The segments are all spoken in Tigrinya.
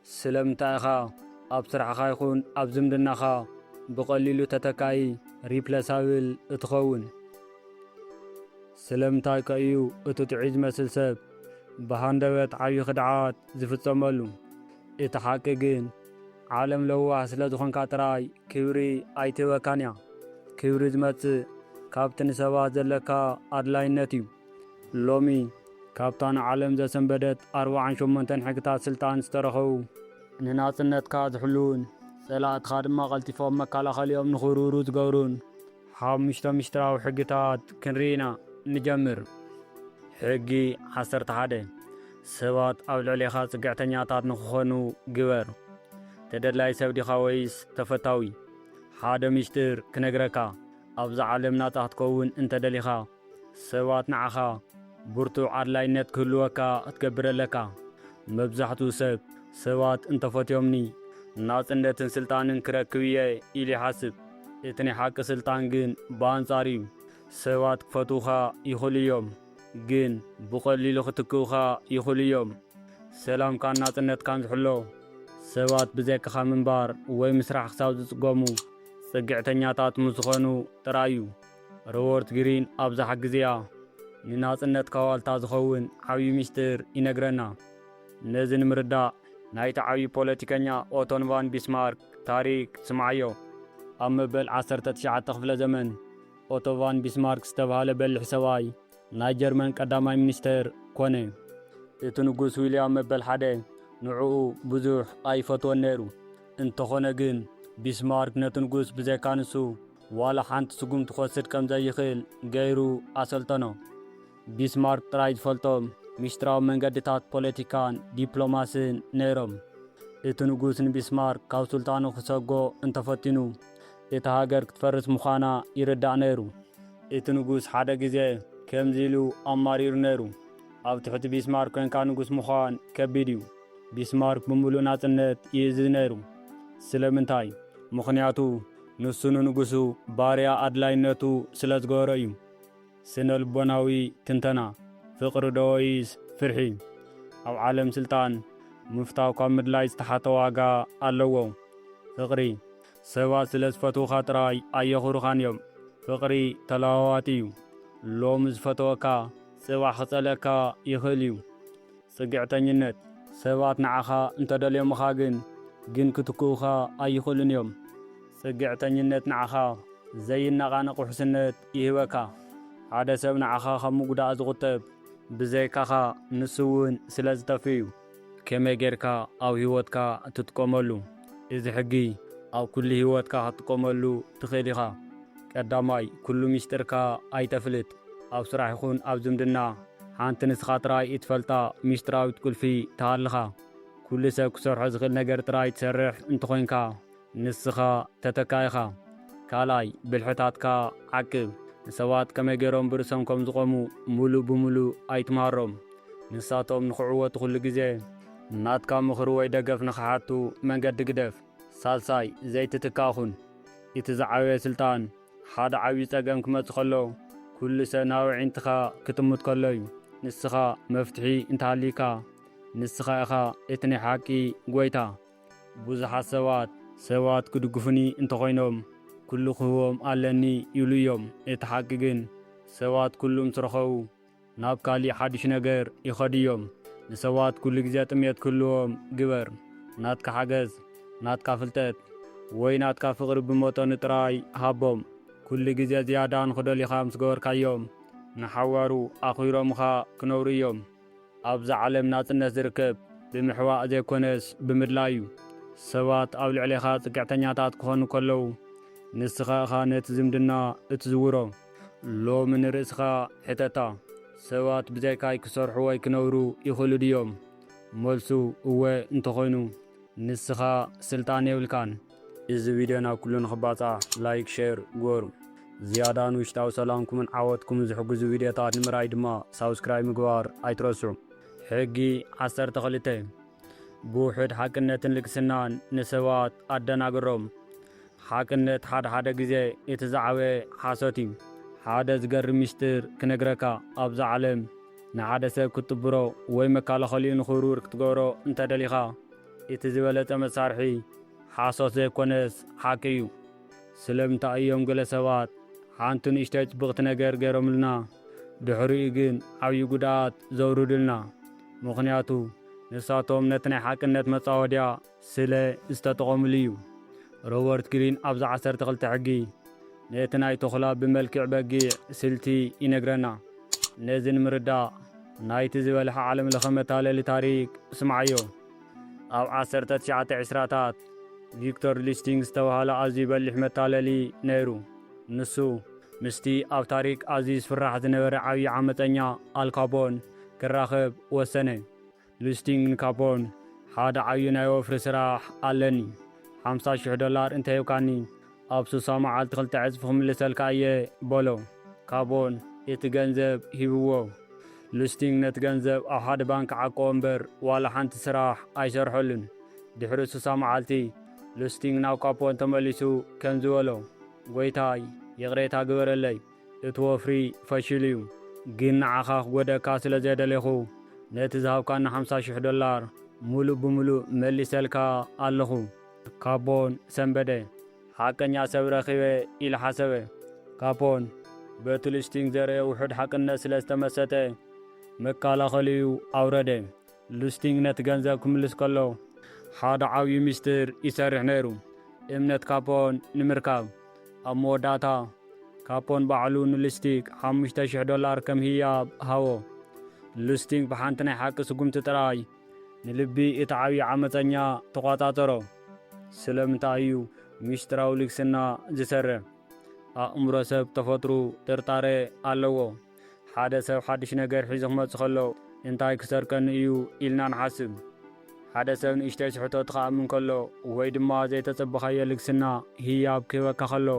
ስለምንታይ ኢኻ ኣብ ስራሕኻ ይኹን ኣብ ዝምድናኻ ብቐሊሉ ተተካኢ፣ ሪፕለሳብል፣ እትኸውን? ስለምንታይ ከ እዩ እቲ ጥዑይ ዝመስል ሰብ ብሃንደበት ዓብዪ ክድዓት ዝፍጸመሉ? እቲ ሓቂ ግን፣ ዓለም ለዋህ ስለ ዝኾንካ ጥራይ ክብሪ ኣይትህበካን እያ። ክብሪ ዝመጽእ ካብቲ ንሰባት ዘለካ ኣድላይነት እዩ። ሎሚ፣ ካብታ ንዓለም ዘሰንበደት ኣርብዓን ሸሞንተን ሕግታት ስልጣን ዝተረኸቡ፣ ንናጽነትካ ዝሕልዉን ጸላእትኻ ድማ ቀልጢፎም መከላኸሊኦም ንኽውርውሩ ዝገብሩን ሓሙሽተ ምሽጥራዊ ሕግታት ክንርኢ ኢና። ንጀምር። ሕጊ ዓሰርተ ሓደ፣ ሰባት ኣብ ልዕሌኻ ጽግዕተኛታት ንኽኾኑ ግበር። ተደላይ ሰብ ዲኻ ወይስ ተፈታዊ? ሓደ ምሽጥር ክነግረካ፣ ኣብዛ ዓለም ናጻ ክትከውን እንተ ደሊኻ፣ ሰባት ንዓኻ ብርቱዕ ኣድላይነት ክህልወካ ክትገብር ኣለካ። መብዛሕትኡ ሰብ፣ ሰባት እንተፈትዮምኒ፣ ናጽነትን ስልጣንን ክረክብ እየ ኢሉ ይሓስብ። እቲ ናይ ሓቂ ስልጣን ግን ብኣንጻሩ እዩ። ሰባት ክፈትዉኻ ይኽእሉ እዮም፣ ግን ብቐሊሉ ክትክኡኻ ይኽእሉ እዮም። ሰላምካን ናጽነትካን ዝሕሎ፣ ሰባት ብዘይካኻ ምንባር ወይ ምስራሕ ክሳብ ዝጽገሙ፣ ጽግዕተኛታት ምስ ዝኾኑ ጥራይ እዩ። ሮበርት ግሪን ኣብዛ ሓቂ እዚኣ፣ ንናጽነትካ ዋልታ ዝኸውን ዓብዪ ምስጢር ይነግረና። ነዚ ንምርዳእ፣ ናይቲ ዓብዪ ፖለቲከኛ ኦቶን ቫን ቢስማርክ ታሪክ ስምዓዮ። ኣብ መበል ዓሰርተ ትሽዓተ ክፍለ ዘመን፣ ኦቶ ቫን ቢስማርክ ዝተባህለ በሊሕ ሰብኣይ፣ ናይ ጀርመን ቀዳማይ ሚኒስተር ኮነ። እቲ ንጉስ ዊልያም መበል ሓደ ንዕኡ ብዙሕ ኣይፈትዎን ነይሩ። እንተኾነ ግን፣ ቢስማርክ ነቲ ንጉስ ብዘይካ ንሱ ዋላ ሓንቲ ስጉምቲ ክወስድ ከም ዘይኽእል ገይሩ ኣሰልጠኖ። ቢስማርክ ጥራይ ዝፈልጦም ሚስጥራዊ መንገድታት ፖለቲካን ዲፕሎማስን ነይሮም። እቲ ንጉስ ንቢስማርክ ካብ ስልጣኑ ክሰጎ እንተፈቲኑ፣ እታ ሃገር ክትፈርስ ምዃና ይርዳእ ነይሩ። እቲ ንጉስ ሓደ ግዜ ከምዚ ኢሉ ኣማሪሩ ነይሩ፣ "ኣብ ትሕቲ ቢስማርክ ኮንካ ንጉስ ምዃን ከቢድ እዩ።" ቢስማርክ ብምሉእ ናጽነት ይእዝዝ ነይሩ። ስለምንታይ? ምኽንያቱ፣ ንሱ ንንጉሱ ባርያ ኣድላይነቱ ስለ ዝገበሮ እዩ። ስነ ልቦናዊ ትንተና። ፍቕሪ ዶ ወይስ ፍርሒ? ኣብ ዓለም ስልጣን፣ ምፍታው ካብ ምድላይ ዝተሓተ ዋጋ ኣለዎ። ፍቕሪ። ሰባት ስለ ዝፈትዉኻ ጥራይ ኣየኹሩኻን እዮም። ፍቕሪ ተለዋዋጢ እዩ። ሎሚ ዝፈተወካ፣ ጽባሕ ክጸልአካ ይኽእል እዩ። ጽግዕተኝነት። ሰባት ንዓኻ እንተደልዮምኻ ግን፣ ግን ክትክኡኻ ኣይኽእሉን እዮም። ጽግዕተኝነት ንዓኻ ዘይነቓነቕ ውሕስነት ይህበካ። ሓደ ሰብ ንዓኻ ካብ ምጉዳእ ዝቑጠብ፣ ብዘይካኻ ንሱ እውን ስለ ዝጠፍእ እዩ። ከመይ ጌርካ ኣብ ህይወትካ እትጥቀመሉ? እዚ ሕጊ ኣብ ኩሉ ህይወትካ ክትጥቀመሉ ትኽእል ኢኻ። ቀዳማይ፣ ኩሉ ሚስጥርካ ኣይተፍልጥ። ኣብ ስራሕ ይኹን ኣብ ዝምድና፣ ሓንቲ ንስኻ ጥራይ እትፈልጣ ሚስጥራዊት ቁልፊ ትሃልኻ። ኩሉ ሰብ ክሰርሖ ዝኽእል ነገር ጥራይ ትሰርሕ እንተኾይንካ፣ ንስኻ ተተካኢኻ። ካልኣይ፣ ብልሕታትካ ዓቅብ። ንሰባት ከመይ ገይሮም ብርእሶም ከም ዝቖሙ ምሉእ ብምሉእ ኣይትምሃሮም። ንሳቶም ንኽዕወቱ ኩሉ ግዜ ናትካ ምኽሪ ወይ ደገፍ ንኽሓቱ መንገዲ ግደፍ። ሳልሳይ፣ ዘይትትካእ ኩን። እቲ ዝዓበየ ስልጣን ሓደ ዓብዪ ጸገም ክመጽእ ከሎ፣ ኩሉ ሰብ ናብ ኣዒንትኻ ክጥምት ከሎ እዩ። ንስኻ መፍትሒ እንተሃልዩካ፣ ንስኻ ኢኻ እቲ ናይ ሓቂ ጎይታ። ብዙሓት ሰባት፣ ሰባት ክድግፉኒ እንተኾይኖም፣ ኩሉ ክህቦም ኣለኒ ይብሉ እዮም። እቲ ሓቂ ግን፣ ሰባት ኩሉ ምስ ረኸቡ፣ ናብ ካሊእ ሓድሽ ነገር ይኸዱ እዮም። ንሰባት ኩሉ ግዜ ጥሜት ክህልዎም ግበር። ናትካ ሓገዝ፣ ናትካ ፍልጠት፣ ወይ ናትካ ፍቕሪ ብመጠኑ ጥራይ ሃቦም። ኩሉ ግዜ ዝያዳ ንኽደልዩኻ ምስ ገበርካዮም፣ ንሓዋሩ ኣኽቢሮምኻ ክነብሩ እዮም። ኣብዛ ዓለም ናጽነት ዝርከብ ብምሕዋእ ዘይኮነስ ብምድላይ እዩ። ሰባት ኣብ ልዕሌኻ ጽግዕተኛታት ክኾኑ ከለዉ፣ ንስኻ ኢኻ ነቲ ዝምድና እትዝውሮ። ሎሚ ንርእስኻ ሕተታ፣ ሰባት ብዘይካይ ክሰርሑ ወይ ክነብሩ ይኽእሉ ድዮም? መልሱ እወ እንተኾይኑ፣ ንስኻ ስልጣን የብልካን። እዚ ቪድዮ ናብ ኩሉ ንኽባጻሕ ላይክ፣ ሼር ግበሩ። ዝያዳ ንውሽጣዊ ሰላምኩምን ዓወትኩምን ዝሕግዙ ቪድዮታት ንምርኣይ ድማ ሳብስክራይብ ምግባር ኣይትረስዑ። ሕጊ ዓሰርተ ክልተ፣ ብውሑድ ሓቅነትን ልግስናን ንሰባት ኣደናግሮም። ሓቅነት ሓደ ሓደ ግዜ እቲ ዝዓበየ ሓሶት እዩ። ሓደ ዝገርም ሚስጥር ክነግረካ፣ ኣብዛ ዓለም ንሓደ ሰብ ክትጥብሮ ወይ መከላኸሊኡ ንኽውርውር ክትገብሮ እንተደሊኻ፣ እቲ ዝበለጸ መሳርሒ ሓሶት ዘይኮነስ ሓቂ እዩ። ስለምንታይ እዮም ገለ ሰባት ሓንቲ ንእሽተይ ጽብቕቲ ነገር ገይሮምልና፣ ድሕሪኡ ግን ዓብዪ ጉድኣት ዘውርዱልና? ምኽንያቱ ንሳቶም ነቲ ናይ ሓቅነት መጻወድያ ስለ ዝተጠቐሙሉ እዩ። ሮበርት ግሪን ኣብዚ ዓሰርተ ክልተ ሕጊ ነቲ ናይ ተኹላ ብመልክዕ በጊዕ ስልቲ ይነግረና። ነዚ ንምርዳእ ናይቲ ዝበልሐ ዓለም ለኸ መታለሊ ታሪክ ስምዓዮ። ኣብ ዓሰርተ ትሽዓተ ዕስራታት ቪክቶር ሉስቲንግ ዝተባህለ ኣዝዩ በሊሕ መታለሊ ነይሩ። ንሱ ምስቲ ኣብ ታሪክ ኣዝዩ ዝፍራሕ ዝነበረ ዓብዪ ዓመጸኛ ኣል ካፖን ክራኸብ ወሰነ። ሉስቲንግ ንካፖን ሓደ ዓብዪ ናይ ወፍሪ ስራሕ ኣለኒ፣ ሓምሳ ሽሕ ዶላር እንተሂብካኒ ኣብ ሱሳ መዓልቲ ክልተ ዕጽፊ ክምልሰልካ እየ በሎ። ካፖን እቲ ገንዘብ ሂብዎ። ሉስቲንግ ነቲ ገንዘብ ኣብ ሓደ ባንክ ዓቆቦ እምበር ዋላ ሓንቲ ስራሕ ኣይሰርሐሉን። ድሕሪ ሱሳ መዓልቲ ሉስቲንግ ናብ ካፖን ተመሊሱ ከምዚ በሎ፣ ጎይታይ፣ ይቕሬታ ግበረለይ፣ እቲ ወፍሪ ፈሺሉ እዩ፣ ግን ንዓኻ ክጎደካ ስለ ዘየደሌኹ ነቲ ዝሃብካኒ ሓምሳ ሽሕ ዶላር ሙሉእ ብሙሉእ መሊሰልካ ኣለኹ። ካፖን ሰንበደ። ሓቀኛ ሰብ ረኺበ ኢሉ ሓሰበ። ካፖን በቲ ሉስቲንግ ዘርእዮ ውሑድ ሓቅነት ስለ ዝተመሰጠ መከላኸሊኡ ኣውረደ። ሉስቲንግ ነቲ ገንዘብ ክምልስ ከሎ ሓደ ዓብዪ ሚስጥር ይሰርሕ ነይሩ። እምነት ካፖን ንምርካብ። ኣብ መወዳእታ ካፖን ባዕሉ ንሉስቲንግ ሓሙሽተ ሽሕ ዶላር ከም ህያብ ሃቦ። ሉስቲንግ ብሓንቲ ናይ ሓቂ ስጉምቲ ጥራይ ንልቢ እቲ ዓብዪ ዓመፀኛ ተቖጻጸሮ። ስለምንታይ እዩ ሚስጥራዊ ልግስና ዝሰርሕ? ኣእምሮ ሰብ ተፈጥሩ ጥርጣረ ኣለዎ። ሓደ ሰብ ሓድሽ ነገር ሒዙ ክመጽእ ከሎ እንታይ ክሰርቀኒ እዩ ኢልና ንሓስብ። ሓደ ሰብ ንእሽተይ ስሕተት ክኣምን ከሎ ወይ ድማ ዘይተጸበኻዮ ልግስና ህያብ ክህበካ ከሎ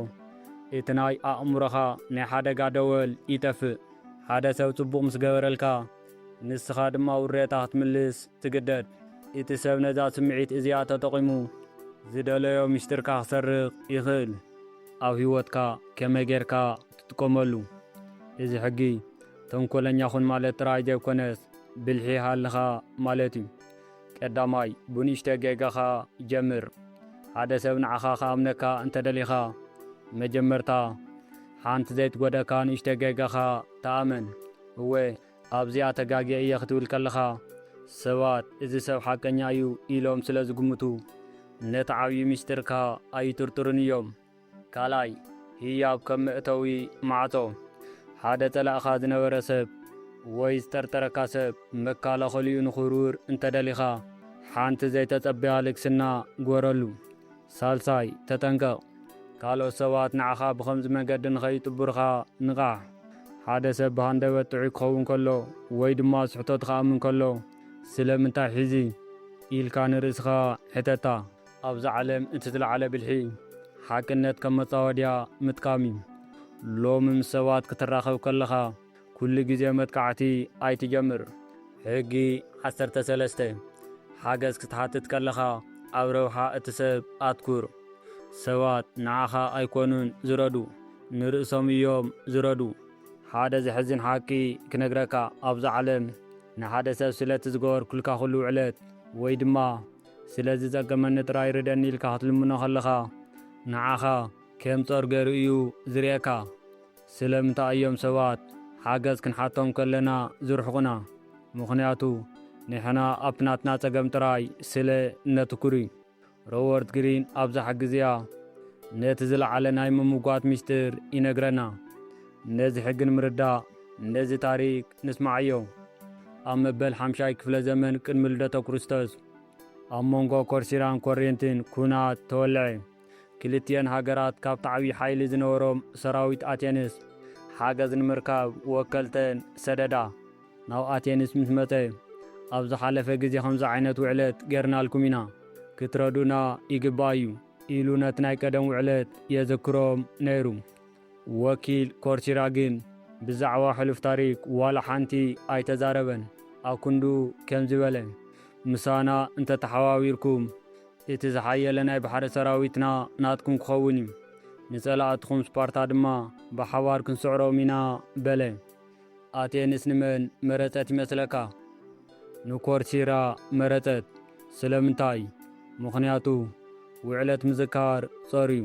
እቲ ናይ ኣእምሮኻ ናይ ሓደጋ ደወል ይጠፍእ። ሓደ ሰብ ጽቡቕ ምስ ገበረልካ ንስኻ ድማ ውሬታ ክትምልስ ትግደድ። እቲ ሰብ ነዛ ስምዒት እዚኣ ተጠቒሙ ዝደለዮ ሚስጥርካ ክሰርቕ ይኽእል። ኣብ ህይወትካ ከመይ ጌርካ ትጥቀመሉ? እዚ ሕጊ ተንኮለኛ ኩን ማለት ጥራይ ዘይኮነስ ብልሒ ሃልኻ ማለት እዩ። ቀዳማይ ብንእሽተ ጌጋኻ ጀምር። ሓደ ሰብ ንዓኻ ክኣምነካ እንተደሊኻ መጀመርታ ሓንቲ ዘይትጎደካ ንእሽተ ጌጋኻ ተኣመን። እወ ኣብዚኣ ተጋግየ እየ ክትብል ከለኻ ሰባት እዚ ሰብ ሓቀኛ እዩ ኢሎም ስለ ዝግምቱ ነቲ ዓብዪ ሚስጥርካ ኣይጥርጥሩን እዮም። ካልኣይ ህያብ ከም መእተዊ ማዕጾ። ሓደ ጸላእኻ ዝነበረ ሰብ ወይ ዝጠርጠረካ ሰብ መከላኸሊኡ ንኽውርውር እንተደሊኻ ሓንቲ ዘይተጸበያ ልግስና ግበረሉ። ሳልሳይ ተጠንቀቕ። ካልኦት ሰባት ንዓኻ ብኸምዚ መገዲ ንኸይጥብሩኻ ንቓሕ። ሓደ ሰብ ብሃንደበት ጥዑይ ክኸውን ከሎ ወይ ድማ ስሕተቱ ክኣምን ከሎ ስለምንታይ ሒዚ ኢልካ ንርእስኻ ሕተታ። ኣብዛ ዓለም እቲ ዝለዓለ ብልሒ ሓቅነት ከም መጻወድያ ምጥቃም እዩ። ሎሚ ምስ ሰባት ክትራኸብ ከለኻ ኩሉ ግዜ መጥቃዕቲ ኣይትጀምር። ሕጊ ዓሰርተ ሰለስተ ሓገዝ ክትሓትት ከለኻ ኣብ ረብሓ እቲ ሰብ ኣትኩር። ሰባት ንዓኻ ኣይኮኑን ዝረዱ፣ ንርእሶም እዮም ዝረዱ። ሓደ ዘሕዝን ሓቂ ክነግረካ፣ ኣብዛ ዓለም ንሓደ ሰብ ስለቲ ዝገበርኩልካ ኩሉ ውዕለት ወይ ድማ ስለዚ ጸገመኒ ጥራይ ርደኒ ኢልካ ክትልምኖ ከለኻ ንዓኻ ከም ጾር ገይሩ እዩ ዝርእየካ። ስለምንታይ እዮም ሰባት ሓገዝ ክንሓቶም ከለና ዝርሕቑና? ምኽንያቱ ንሕና ኣብቲ ናትና ጸገም ጥራይ ስለ እነትኩር እዩ። ሮበርት ግሪን ኣብዛ ሕጊ እዚኣ ነቲ ዝለዓለ ናይ ምምጓት ሚስጥር ይነግረና። ነዚ ሕጊ ንምርዳእ ነዚ ታሪክ ንስማዓዮ። ኣብ መበል ሓምሻይ ክፍለ ዘመን ቅድሚ ልደተ ክርስቶስ ኣብ መንጎ ኮርሲራን ኮሪንትን ኩናት ተወልዐ። ክልቲኤን ሃገራት ካብቲ ዓብዪ ሓይሊ ዝነበሮም ሰራዊት ኣቴንስ ሓገዝ ንምርካብ ወከልተን ሰደዳ። ናብ ኣቴንስ ምስ መጸ፣ ኣብ ዝሓለፈ ግዜ ከምዚ ዓይነት ውዕለት ጌርናልኩም ኢና፣ ክትረድኡና ይግባእ እዩ ኢሉ ነቲ ናይ ቀደም ውዕለት የዘክሮም ነይሩ። ወኪል ኮርሲራ ግን ብዛዕባ ሕሉፍ ታሪክ ዋላ ሓንቲ ኣይተዛረበን። ኣኩንዱ ከምዚ በለ፣ ምሳና እንተተሓባቢርኩም እቲ ዝሓየለ ናይ ባሕሪ ሰራዊትና ናትኩም ክኸውን እዩ። ንጸላእትኹም ስፓርታ ድማ ብሓባር ክንስዕሮም ኢና በለ። ኣቴንስ ንመን መረጸት ይመስለካ? ንኮርሲራ መረጸት። ስለምንታይ? ምኽንያቱ፣ ውዕለት ምዝካር ጾር እዩ፣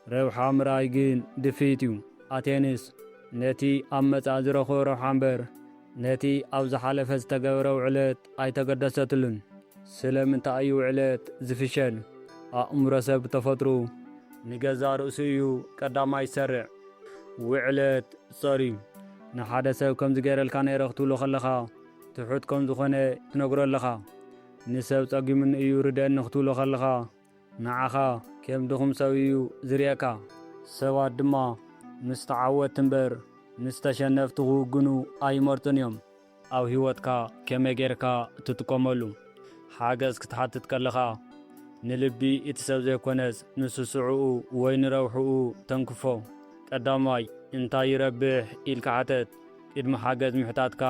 ረብሓ ምርኣይ ግን ድፍኢት እዩ። ኣቴንስ ነቲ ኣብ መጻኢ ዝረኽቦ ረብሓ እምበር፣ ነቲ ኣብ ዝሓለፈ ዝተገበረ ውዕለት ኣይተገደሰትሉን። ስለምንታይ እዩ ውዕለት ዝፍሸል? ኣእምሮ ሰብ ብተፈጥሮኡ ንገዛ ርእሱ እዩ ቀዳማይ ዝሰርዕ። ውዕለት ጾር እዩ። ንሓደ ሰብ ከምዚ ገይረልካ ነይረ ክትብሎ ከለኻ፣ ትሑት ከም ዝኾነ ትነግሮ ኣለኻ። ንሰብ ጸጊሙኒ እዩ ርደእኒ ክትብሎ ከለኻ፣ ንዓኻ ከም ድኹም ሰብ እዩ ዝርእየካ። ሰባት ድማ ምስ ተዓወትቲ እምበር ምስ ተሸነፍቲ ክውግኑ ኣይመርጹን እዮም። ኣብ ህይወትካ ከመይ ጌርካ ትጥቀመሉ? ሓገዝ ክትሓትት ከለኻ፣ ንልቢ እቲ ሰብ ዘይኮነስ ንስስዕኡ ወይ ንረብሕኡ ተንክፎ። ቀዳማይ፣ እንታይ ይረብሕ ኢልካ ሕተት። ቅድሚ ሓገዝ ምሕታትካ፣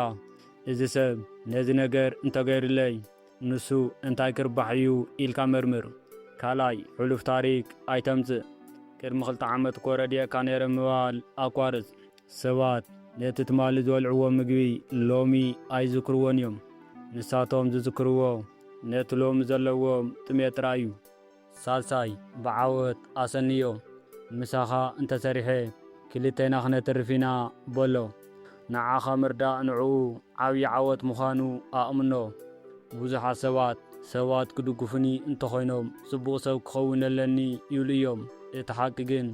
እዚ ሰብ ነዚ ነገር እንተገይሩለይ፣ ንሱ እንታይ ክርባሕ እዩ ኢልካ መርምር። ካልኣይ፣ ሕሉፍ ታሪክ ኣይተምጽእ። ቅድሚ ክልተ ዓመት እኮ ረድኤካ ነይረ ምባል ኣቋርጽ። ሰባት ነቲ ትማሊ ዝበልዕዎ ምግቢ ሎሚ ኣይዝክርዎን እዮም። ንሳቶም ዝዝክርዎ ነቲ ሎሚ ዘለዎም ጥሜት ጥራይ እዩ። ሳልሳይ፣ ብዓወት ኣሰንዮ። ምሳኻ እንተሰሪሐ ክልቴና ክነትርፍ ኢና በሎ። ንዓኻ ምርዳእ ንዕኡ ዓብዪ ዓወት ምዃኑ ኣእምኖ። ብዙሓት ሰባት፣ ሰባት ክድግፉኒ እንተኾይኖም ጽቡቕ ሰብ ክኸውን ኣለኒ ይብሉ እዮም። እቲ ሓቂ ግን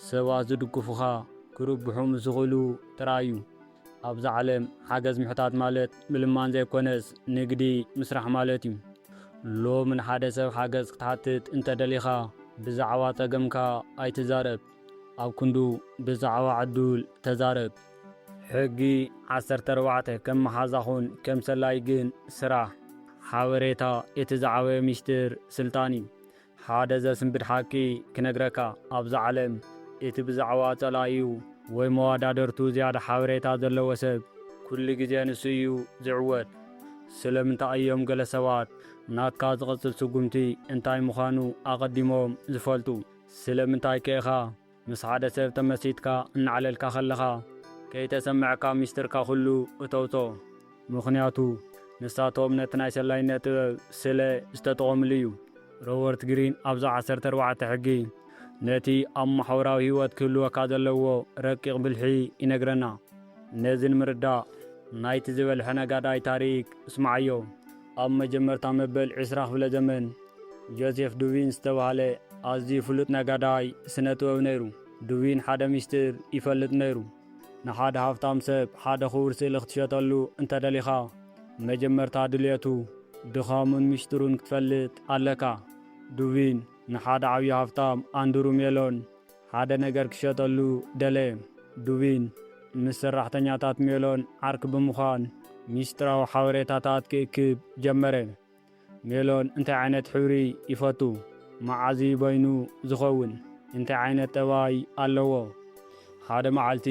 ሰባት ዝድግፉኻ ክርብሑ ምስ ዝኽእሉ ጥራይ እዩ። ኣብዛ ዓለም ሓገዝ ምሕታት ማለት ምልማን ዘይኮነስ ንግዲ ምስራሕ ማለት እዩ። ሎሚ ንሓደ ሰብ ሓገዝ ክትሓትት እንተደሊኻ ብዛዕባ ጸገምካ ኣይትዛረብ። ኣብ ክንዱ ብዛዕባ ዕዱል ተዛረብ። ሕጊ ዓሰርተ ኣርባዕተ ከም መሓዛ ኹን ከም ሰላይ ግን ስራሕ። ሓበሬታ እቲ ዝዓበየ ሚስጥር ስልጣን እዩ። ሓደ ዘስንብድ ሓቂ ክነግረካ፣ ኣብዛ ዓለም እቲ ብዛዕባ ጸላኢኡ ወይ መዋዳደርቱ ዝያዳ ሓበሬታ ዘለዎ ሰብ ኩሉ ግዜ ንሱ እዩ ዝዕወት። ስለምንታይ እዮም ገለ ሰባት ናትካ ዝቕጽል ስጉምቲ እንታይ ምዃኑ ኣቐዲሞም ዝፈልጡ? ስለምንታይ ከ ኢኻ ምስ ሓደ ሰብ ተመሲጥካ እናዕለልካ ከለኻ ከይተሰምዐካ ሚስጥርካ ኩሉ እተውጾ? ምኽንያቱ ንሳቶም ነቲ ናይ ሰላይነት ጥበብ ስለ ዝተጠቐምሉ እዩ። ሮበርት ግሪን ኣብዛ ዓሰርተ ኣርባዕተ ሕጊ ነቲ ኣብ ማሕበራዊ ህይወት ክህልወካ ዘለዎ ረቂቕ ብልሒ ይነግረና። ነዚ ንምርዳእ ናይቲ ዝበልሐ ነጋዳይ ታሪክ እስምዓዮ። ኣብ መጀመርታ መበል ዕስራ ክፍለ ዘመን ጆሴፍ ዱቪን ዝተባህለ ኣዝዩ ፍሉጥ ነጋዳይ ስነ ጥበብ ነይሩ። ዱቪን ሓደ ሚስጥር ይፈልጥ ነይሩ። ንሓደ ሃብታም ሰብ ሓደ ክቡር ስእሊ ክትሸጠሉ እንተደሊኻ፣ መጀመርታ ድልየቱ፣ ድኻሙን ሚስጥሩን ክትፈልጥ ኣለካ። ዱቪን ንሓደ ዓብዪ ሃብታም ኣንድሩ ሜሎን ሓደ ነገር ክሸጠሉ ደለየ። ዱቪን ምስ ሰራሕተኛታት ሜሎን ዓርኪ ብምዃን ሚስጥራዊ ሓበሬታታት ክእክብ ጀመረ። ሜሎን እንታይ ዓይነት ሕብሪ ይፈቱ? መዓዝ እዩ በይኑ ዝኸውን? እንታይ ዓይነት ጠባይ ኣለዎ? ሓደ መዓልቲ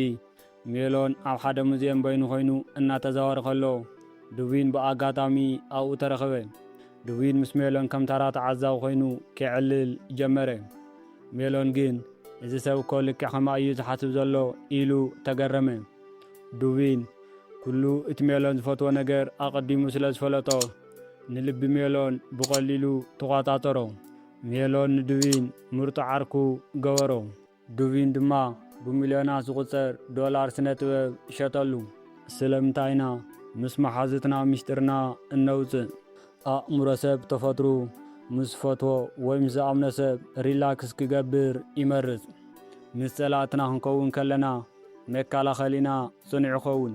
ሜሎን ኣብ ሓደ ሙዝየም በይኑ ኮይኑ እናተዛወረ ከሎ ዱቪን ብኣጋጣሚ ኣብኡ ተረኸበ። ዱቪን ምስ ሜሎን ከም ተራ ተዓዛቢ ኮይኑ ከዕልል ጀመረ። ሜሎን ግን፣ "እዚ ሰብ እኮ ልክዕ ከማይ እዩ ዝሓስብ ዘሎ" ኢሉ ተገረመ። ዱቪን ኩሉ እቲ ሜሎን ዝፈትዎ ነገር ኣቐዲሙ ስለ ዝፈለጦ፣ ንልቢ ሜሎን ብቐሊሉ ተቖጻጸሮ። ሜሎን ንዱቪን ምርጡ ዓርኩ ገበሮ። ዱቪን ድማ ብሚልዮናት ዝቑጸር ዶላር ስነ ጥበብ ሸጠሉ። ስለምንታይ ኢና ምስ መሓዙትና ሚስጥርና እነውጽእ? ኣእምሮ ሰብ ተፈጥሩ ምስ ፈትዎ ወይ ምስ ዝኣምኖ ሰብ ሪላክስ ክገብር ይመርጽ። ምስ ጸላእትና ክንከውን ከለና መከላኸሊና ጽኑዕ ይኸውን።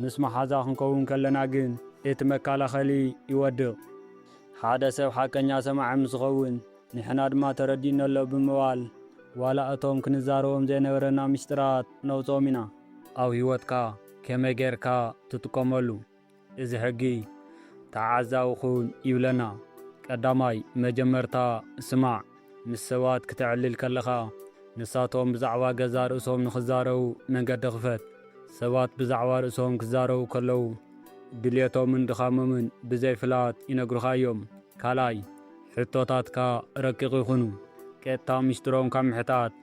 ምስ መሓዛ ክንከውን ከለና ግን እቲ መከላኸሊ ይወድቕ። ሓደ ሰብ ሓቀኛ ሰማዒ ምስ ዝኸውን ንሕና ድማ ተረዲእና ኣሎ ብምባል ዋላ እቶም ክንዛረቦም ዘይነበረና ሚስጥራት ነውጽኦም ኢና። ኣብ ህይወትካ ከመይ ጌርካ ትጥቀመሉ? እዚ ሕጊ ተዓዛቢ ኩን ይብለና። ቀዳማይ፣ መጀመርታ ስማዕ። ምስ ሰባት ክተዕልል ከለኻ፣ ንሳቶም ብዛዕባ ገዛእ ርእሶም ንኽዛረቡ መንገዲ ክፈት። ሰባት ብዛዕባ ርእሶም ክዛረቡ ከለዉ፣ ድልየቶምን ድኻሞምን ብዘይ ፍላት ይነግሩኻ እዮም። ካልኣይ፣ ሕቶታትካ ረቂቕ ይኹኑ። ቀጥታ ሚስጥሮም ካብ ምሕታት፣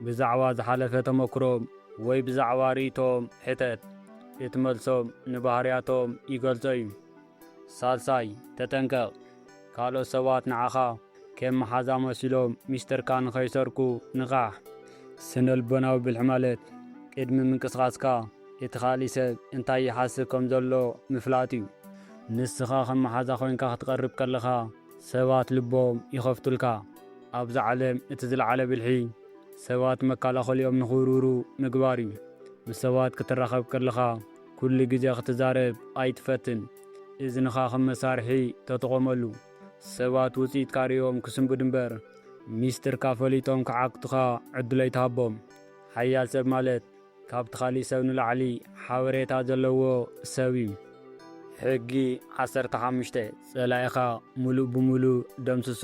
ብዛዕባ ዝሓለፈ ተመክሮም ወይ ብዛዕባ ርእይቶኦም ሕተት። እቲ መልሶም ንባህርያቶም ይገልጾ እዩ። ሳልሳይ፣ ተጠንቀቕ። ካልኦት ሰባት ንዓኻ ከም መሓዛ መሲሎም ሚስጥርካ ንኸይሰርቁ ንቓሕ። ስነ-ልቦናዊ ብልሒ ማለት ቅድሚ ምንቅስቓስካ እቲ ካልእ ሰብ እንታይ ይሓስብ ከም ዘሎ ምፍላጥ እዩ። ንስኻ ከም መሓዛ ኮይንካ ክትቐርብ ከለኻ ሰባት ልቦም ይኸፍቱልካ። ኣብዛ ዓለም እቲ ዝለዓለ ብልሒ ሰባት መከላኸሊኦም ንኽብርብሩ ምግባር እዩ። ምስ ሰባት ክትራኸብ ከለኻ ኩሉ ግዜ ክትዛረብ ኣይትፈትን። እዝንኻ ከም መሳርሒ ተጠቐመሉ። ሰባት ውጽኢትካ ርእዮም ክስንብዱ እምበር ሚስጥርካ ፈሊጦም ክዓግቱኻ ዕድል ኣይትሃቦም። ሓያል ሰብ ማለት ካብቲ ካልእ ሰብ ንላዕሊ ሓበሬታ ዘለዎ ሰብ እዩ። ሕጊ ዓሰርተ ሓሙሽተ፣ ጸላኢኻ ምሉእ ብምሉእ ደምስሶ።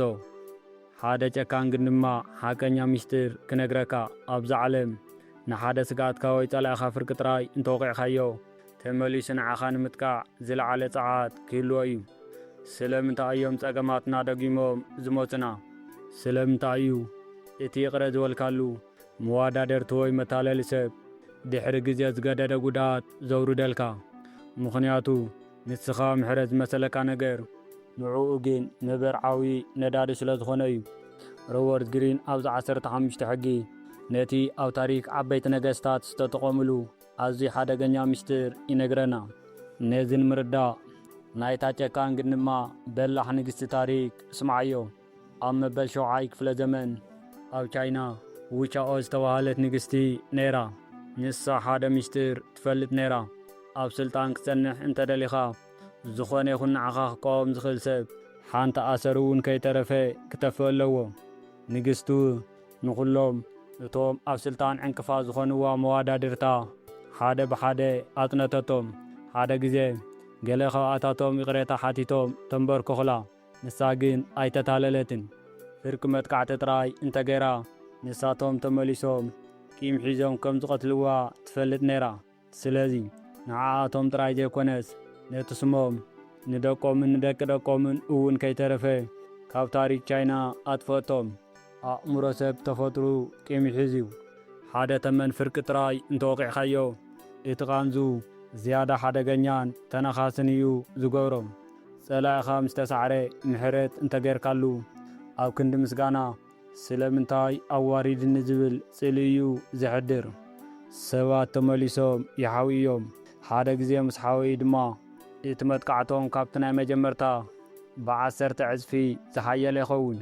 ሓደ ጨካን ግን ድማ ሓቀኛ ሚስጥር ክነግረካ። ኣብዛ ዓለም ንሓደ ስግኣትካ ወይ ጸላኢኻ ፍርቂ ጥራይ እንተወቒዕካዮ፣ ተመሊሱ ንዓኻ ንምጥቃዕ ዝለዓለ ጸዓት ክህልዎ እዩ። ስለምንታይ እዮም ጸገማትና ደጊሞም ዝመጹና? ስለምንታይ እዩ እቲ ይቕረ ዝበልካሉ መዋዳደርቲ ወይ መታለሊ ሰብ ድሕሪ ግዜ ዝገደደ ጉድኣት ዘውርደልካ? ምኽንያቱ ንስኻ ምሕረት ዝመሰለካ ነገር ንዕኡ ግን መበርዓዊ ነዳዲ ስለ ዝኾነ እዩ። ሮበርት ግሪን ኣብዚ ዓሰርተ ሓሙሽተ ሕጊ ነቲ ኣብ ታሪኽ ዓበይቲ ነገስታት ዝተጠቐምሉ ኣዝዩ ሓደገኛ ምስጢር ይነግረና። ነዚ ንምርዳእ ናይታ ጨካን ግን ድማ በላሕ ንግስቲ ታሪኽ ስምዓዮ። ኣብ መበል ሸውዓይ ክፍለ ዘመን ኣብ ቻይና ውቻኦ ዝተባህለት ንግስቲ ነይራ። ንሳ ሓደ ምስጢር ትፈልጥ ነይራ። ኣብ ስልጣን ክትጸንሕ እንተደሊኻ፣ ዝኾነ ይኹን ንዓኻ ክቃወም ዝኽእል ሰብ፣ ሓንቲ ኣሰር እውን ከይተረፈ ክጠፍእ ኣለዎ። ንግስቲ ንኹሎም እቶም ኣብ ስልጣን ዕንቅፋት ዝኾንዋ መዋዳድርታ ሓደ ብሓደ ኣጽነተቶም። ሓደ ግዜ ገለ ካብኣታቶም ይቕሬታ ሓቲቶም ተንበርክኹላ። ንሳ ግን ኣይተታለለትን። ፍርቂ መጥቃዕቲ ጥራይ እንተገይራ፣ ንሳቶም ተመሊሶም ቂም ሒዞም ከም ዝቐትልዋ ትፈልጥ ነይራ። ስለዚ ንዓኣቶም ጥራይ ዘይኮነስ፣ ነቲ ስሞም ንደቆምን ንደቂ ደቆምን እውን ከይተረፈ ካብ ታሪኽ ቻይና ኣጥፈቶም። ኣእምሮ ሰብ ተፈጥሩ ቂም ይሕዝ እዩ። ሓደ ተመን ፍርቂ ጥራይ እንተወቒዕካዮ፣ እቲ ቃንዙ ዝያዳ ሓደገኛን ተነኻስን እዩ ዝገብሮ። ጸላኢኻ ምስ ተሳዕረ ምሕረት እንተጌርካሉ፣ ኣብ ክንዲ ምስጋና ስለምንታይ ኣዋሪድኒ ዝብል ጽልኢ እዩ ዘሕድር። ሰባት ተመሊሶም ይሓውዩ እዮም። ሓደ ግዜ ምስ ሓወዩ ድማ፣ እቲ መጥቃዕቶም ካብቲ ናይ መጀመርታ ብዓሰርተ ዕጽፊ ዝሓየለ ይኸውን።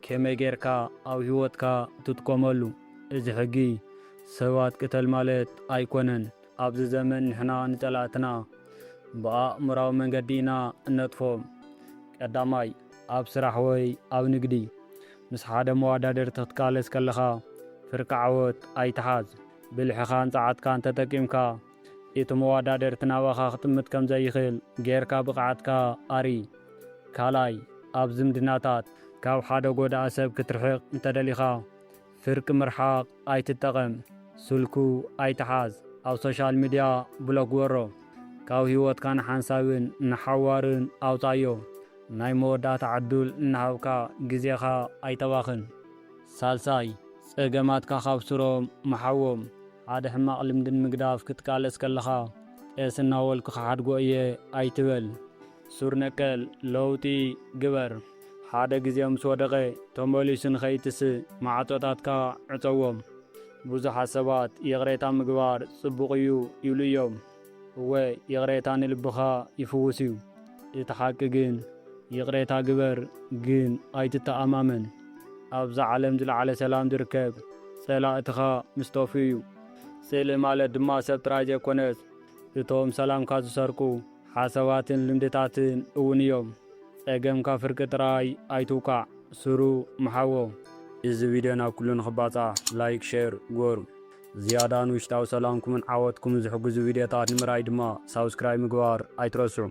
ከመይ ጌርካ ኣብ ህይወትካ ትጥቀመሉ? እዚ ሕጊ ሰባት ቅተል ማለት ኣይኮነን። ኣብዚ ዘመን ንሕና ንጸላእትና ብኣእምራዊ መንገዲ ኢና እነጥፎም። ቀዳማይ፣ ኣብ ስራሕ ወይ ኣብ ንግዲ ምስ ሓደ መዋዳደርቲ ክትቃለስ ከለኻ ፍርቂ ዓወት ኣይትሓዝ። ብልሕኻን ጸዓትካን ተጠቂምካ እቲ መዋዳደርቲ ናባኻ ክጥምት ከም ዘይኽእል ጌርካ ብቕዓትካ ኣርኢ። ካልኣይ፣ ኣብ ዝምድናታት ካብ ሓደ ጎዳኢ ሰብ ክትርሕቕ እንተደሊኻ፣ ፍርቂ ምርሓቕ ኣይትጠቐም። ስልኩ ኣይትሓዝ። ኣብ ሶሻል ሚድያ ብሎክ ግበሮ። ካብ ህይወትካ ንሓንሳብን ንሓዋርን ኣውጻዮ። ናይ መወዳእታ ዕድል እናሃብካ ግዜኻ ኣይተባኽን። ሳልሳይ፣ ጸገማትካ ካብ ሱሮም ምሓዎም። ሓደ ሕማቕ ልምዲ ንምግዳፍ ክትቃለስ ከለኻ፣ ቀስ እናበልኩ ክሓድጎ እየ ኣይትበል። ሱር ነቀል ለውጢ ግበር። ሓደ ግዜ ምስ ወደቐ ተመሊሱ ንኸይትስእ ማዕጾታትካ ዕጸዎም። ብዙሓት ሰባት ይቕሬታ ምግባር ጽቡቕ እዩ ይብሉ እዮም። እወ፣ ይቕሬታ ንልብኻ ይፍውስ እዩ። እቲ ሓቂ ግን፣ ይቕሬታ ግበር፣ ግን ኣይትተኣማመን። ኣብዛ ዓለም ዝለዓለ ሰላም ዝርከብ ጸላእትኻ ምስ ጠፍኡ እዩ። ጽልኢ ማለት ድማ ሰብ ጥራይ ዘይኮነስ፣ እቶም ሰላምካ ዝሰርቁ ሓሳባትን ልምድታትን እውን እዮም። ጸገምካ ፍርቂ ጥራይ ኣይትውቃዕ፣ ስሩ ምሓዎ። እዚ ቪድዮ ናብ ኩሉ ንኽባጻሕ ላይክ፣ ሼር ግበሩ። ዝያዳ ንውሽጣዊ ሰላምኩምን ዓወትኩምን ዝሕግዙ ቪድዮታት ንምርኣይ ድማ ሳብስክራይብ ምግባር ኣይትረስዑ።